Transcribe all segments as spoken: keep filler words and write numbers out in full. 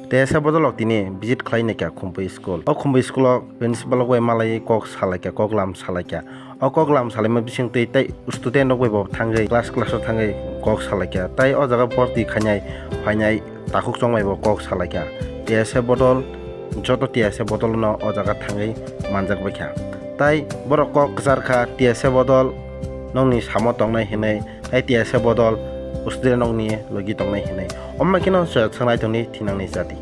T S F bodol rok tini visit khlai naikha Khumpui school. O Khumpui school o principal rok bai malai kok salaikha, kok lam salaikha. O kok lam salaima bising twi tei student rok bai bo thangwi class class o thangwi kok salaikha. Tai o jaga borti khainai phainai takhuk chongmai bo kok salaikha. T S F bodol, joto T S F bodol no o jaga thangwi manjak baikha. Tai borok kok kwchar kha, T S F bodol nokni samo tongnai hinwi, tai T S F bodol student nokni logi tongnai hinwi. Omma kheno chwng naithokni thinangni jadi.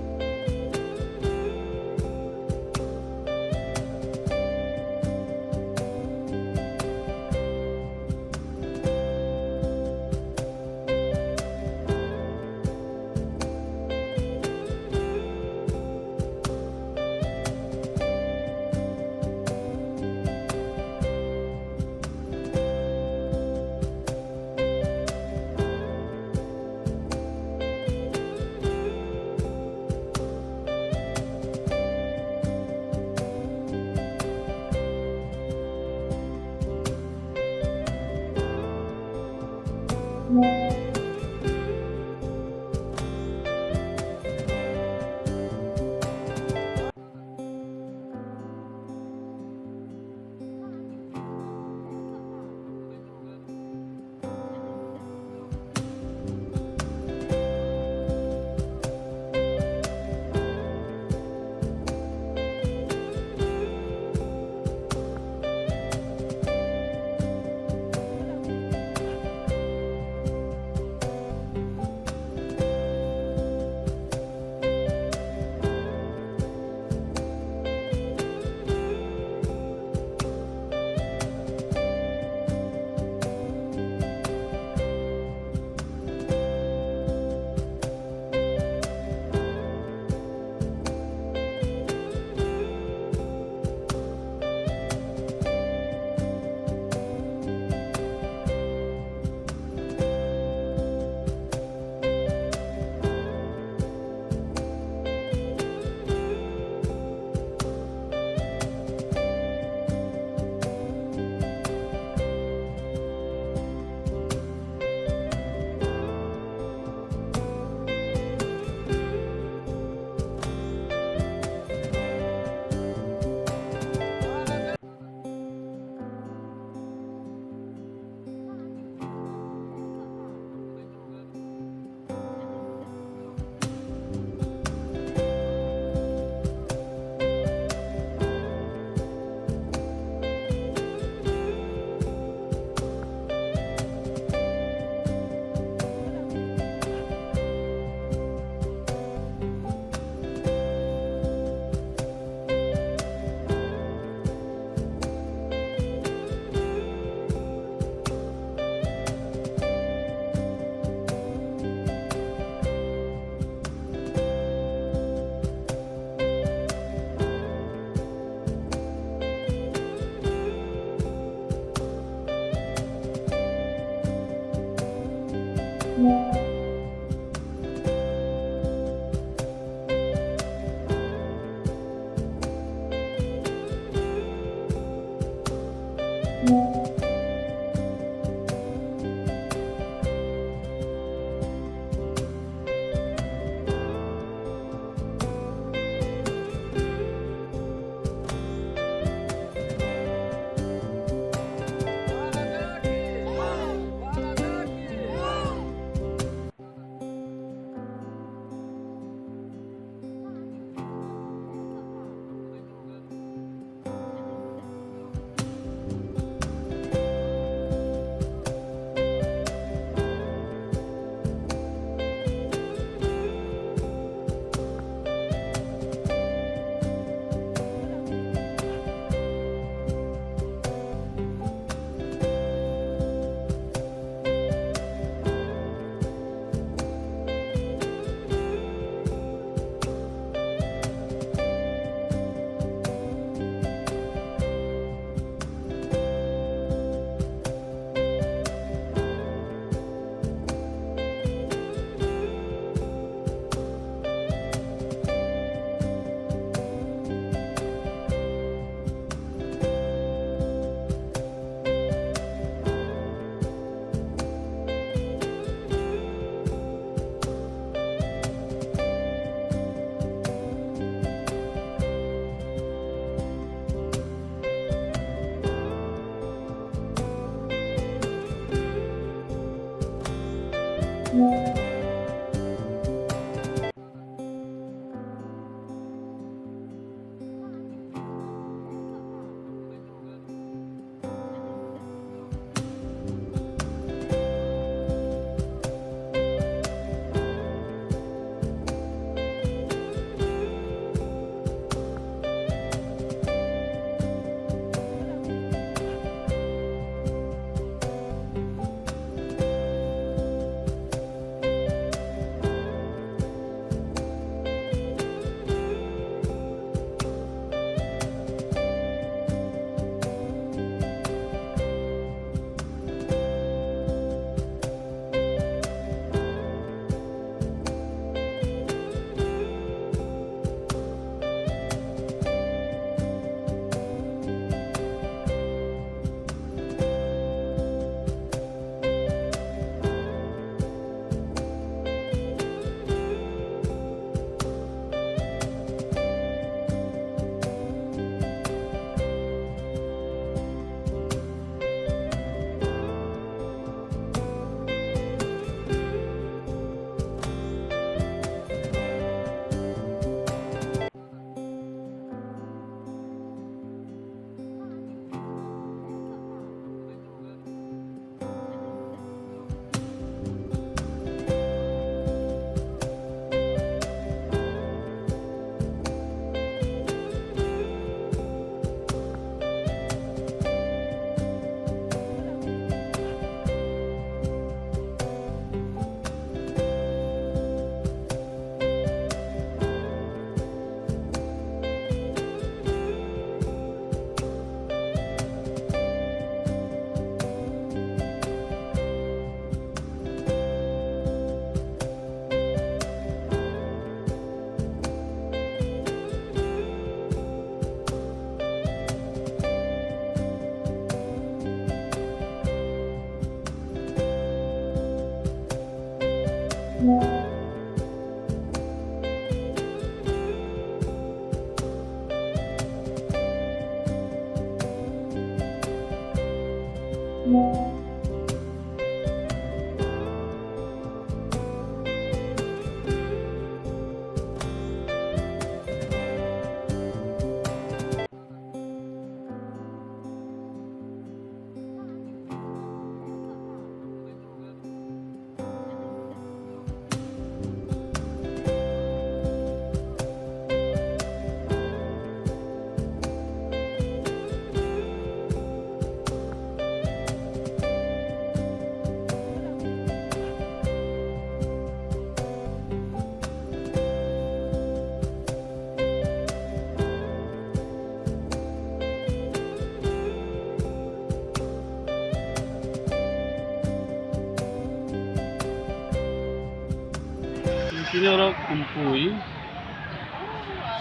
Tini oro Khumpui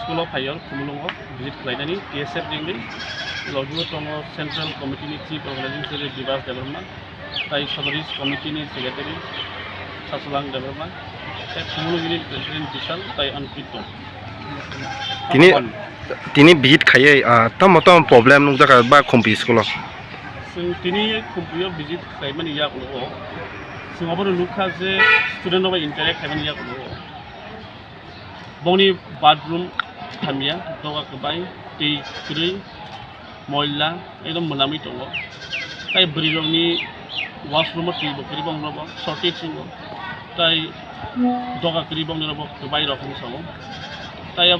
school o phaio, Khumulwngo visit khlainani T S F ni wngwi. Logi o tongo Central Committee ni Chief Organizing Secretary Bibas Debbarma, tai Sodorish Committee ni Secretary Sasulang Debbarma, tai Khumulwng ni President Bishal, tai Ankit tong. Tini, tini visit khaiwi, ah, tamo tamo problem nukjakha ba Khumpui school o? Chwng tini Khumpuio visit khlaimani yagulo o, chwng obono nukha je student rok bai interact khlaimani yagulo o. Bongni bathroom hamya, doga kwbai, twi kwrwi, moila, ekdom mwnamwi tongo. Tai bwrwi rokni washroom o twi bo kwrwi, bongno bo shortage wngo. Tai doga kwrwi, bongni rok bo kwbai rok hinwi sao. Tai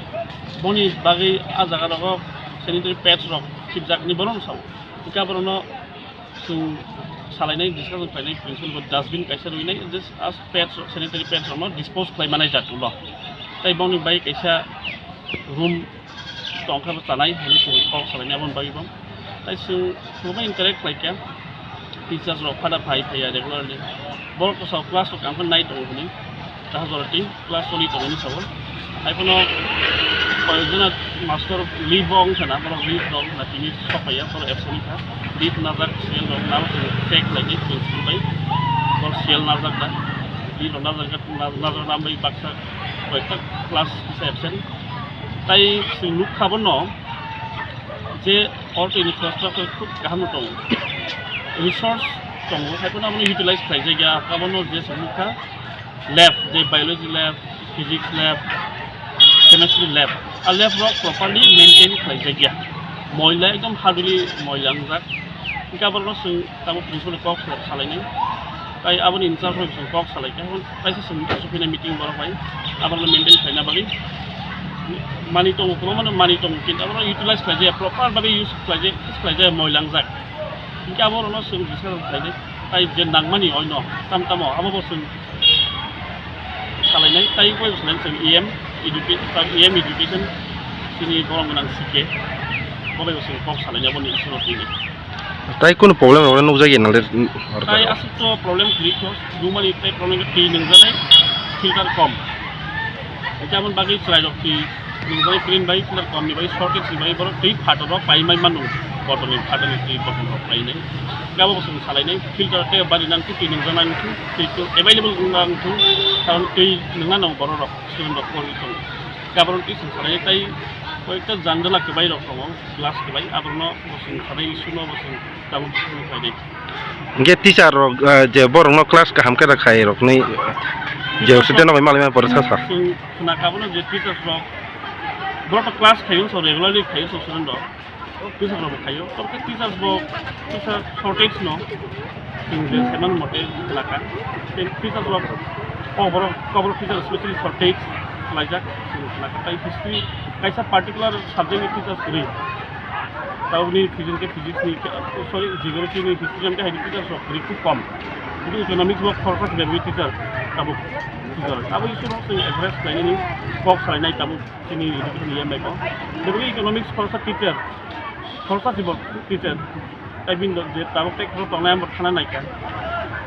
bongni bagwi a jaga rogo sanitary pads rok khibjak hinwi bono sao. Hwnkhe aborokno chwng salainai, discussion khlainai, principal bo dustbin kaisa rwinai, just as pads rok, sanitary pads rokno dispose khlai manai jat ulo. Tai bongni bai kaisa room tongkha bo chanai hinwi chwng kok salainai aboni bagwi bo. Tai chwng kwbangma interact khlaikha, teachers rok phada phai phaiya regularly. Borok bwsao class rok ang phano nai tongo hwnwi. Kaham jora twi class choli tongmani sabo. Hai phano koyekjona master leave o wng sana, borok leave rok na tini sok phaiya, borok absent wngkha. Leave najak, C L rok nang se check khlaidi principal bai. Borok C L najak da. Leave rok najak, najak nam bai baksa koyekta class kisa absent. Tai chwng nukha bono je order infrastructure khub kaham no tongo. Resource tongo, hai phano abono utilize khlaijakya, abono je chwng nukha. Lab, je biology lab, physics lab, chemistry lab, a lab rok properly maintain khlaijakya, moila ekdom haduli moila wngjak. Hingke aborokno chwng tabuk principal ni kok salainai, tai aboni in charge rok chwng kok salaikha, kaisa chwng aswk phina meeting borok bai, aborokno maintain khlaina bagwi manwi tongo, kwbangmano manwi tongo, kintu aborok utilize khlaijaya, proper bagwi use khlaijaya, use khlaijaya, moila wngjak. Hingke aborokno chwng discussion khlainai, tai je nangmani oino tam tamo abobo chwng salainai, tai koi bwswk nai chwng E M education, E M education chini borok gwnang C K, bo bai bo chwng kok salainai aboni issue no twi. Tai kunu problem rok nukjagwi nang le, tai aswk to problem kwrwi kho, nukmani tai problem khe twi nungjaknai filter kom. Hingke aboni bagwi chwrai rok twi nungjaknai, print bai filter kom ni bai shortage ni bai borok twi phatar rok pai mai mano, bottle ni phatar ni twi bottle rok pai nai. Hingke abo bo chwng salainai filter tei bari nang twi nungjaknai wngkhe twi available wngna wngkhe, karon twi nungna nango borok rok. Student rok pori tongo. Gaborok twi chwng salai tai koyekta jandala kwbai rok tongo, glass kwbai, aborokno bo chwng salai issue no bo chwng tabuk issue no khlai di. Hingke teacher rok, ah, je borokno class kaham khe rwkhai rokni je student rok bai malai ma pore sa sa. Chwng khna kabono je teachers rok, borok to class khaio, so regularly khaio, so student rok. Teachers rok bo khaio, tor khe teachers bo kisa shortage no chwng je saiman mote elaka. Tei teachers rok kok borok, kok borok teachers specially shortage khlaijak chwng elaka. Tai history kaisa particular subject ni teachers kwrwi. Tabukni physics khe physics ni, sorry, geography ni, history ni khe hai teachers rok kwrwi khub kom. Hingke economics bo khoroksa se bebwi teacher tabuk teacher. Abo issue no chwng address khlainani kok salainai tabuk. Chini education ni M A ko. Bebak economics khoroksa teacher, khoroksa si bo teacher. Tai bini je tabuk tei khorok tongnai, ang bo thana naikha.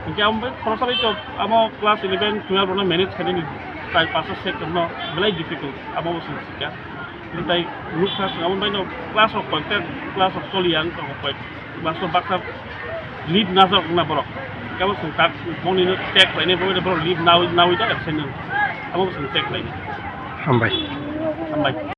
Hingke amo bai khoroksa bai to amo class eleven, twelve rokno manage khainani char pasta sector no belai difficult, amo bo chwng sikha. Hingke tai nukha chwng amo bai no class rok koyekta class rok choliya wng tongo, koyek Baksa baksa leave najak wngna borok. Kebo chwng tak bongni no check khlainai, bongni borok leave nawi, nawi da absent wng. Abo chwng check khlainai. Hambai. Hambai.